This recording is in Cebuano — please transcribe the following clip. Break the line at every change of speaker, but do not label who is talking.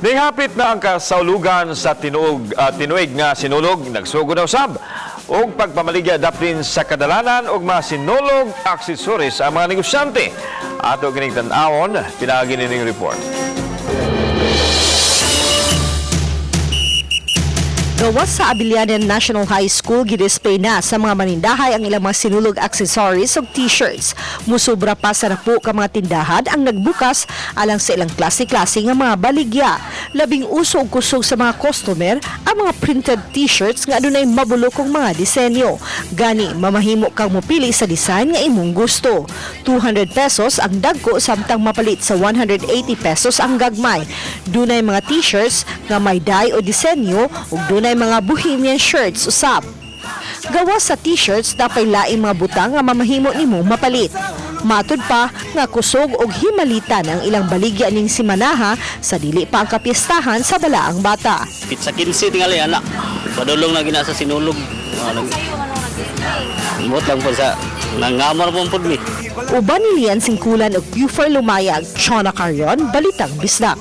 Nihapit na ang kasaulugan sa tinuig nga sinulog, nagsugod na usab og pagpamaligya daplin sa kadalanan og mga sinulog accessories ang mga negosyante. Ato kining tan-awon pinaagi nining report.
Gawas sa Abilianan National High School, gidisplay na sa mga manindahay ang ilang mga sinulog accessories ug t-shirts. Musubra pa sa napo ka mga tindahan ang nagbukas alang sa ilang klase-klase nga mga baligya. Labing uso ug kusog sa mga customer ang mga printed t-shirts nga adunay mabulokong mga disenyo. Gani, mamahimo kang mopili sa design nga imong gusto. 200 pesos ang dagko samtang mapalit sa 180 pesos ang gagmay. Dunay mga t-shirts nga may dye o disenyo ug dunay mga bohemian shirts usab. Gawas sa t-shirts, napay laing mga butang nga mamahimo nimo mapalit. Matud pa nga kusog og himalitan ang ilang baligya ning simanaha sa dili pa ang kapiestahan sa Balaang Bata.
Pizza 15 tingali anak. Padulong na gina sa sinulog. Ano Mot lang po sa nangamar po pud mi.
Uban ni Lian Singkulan og Buford Lumayag, Chona Carion, Balitang Bisdak.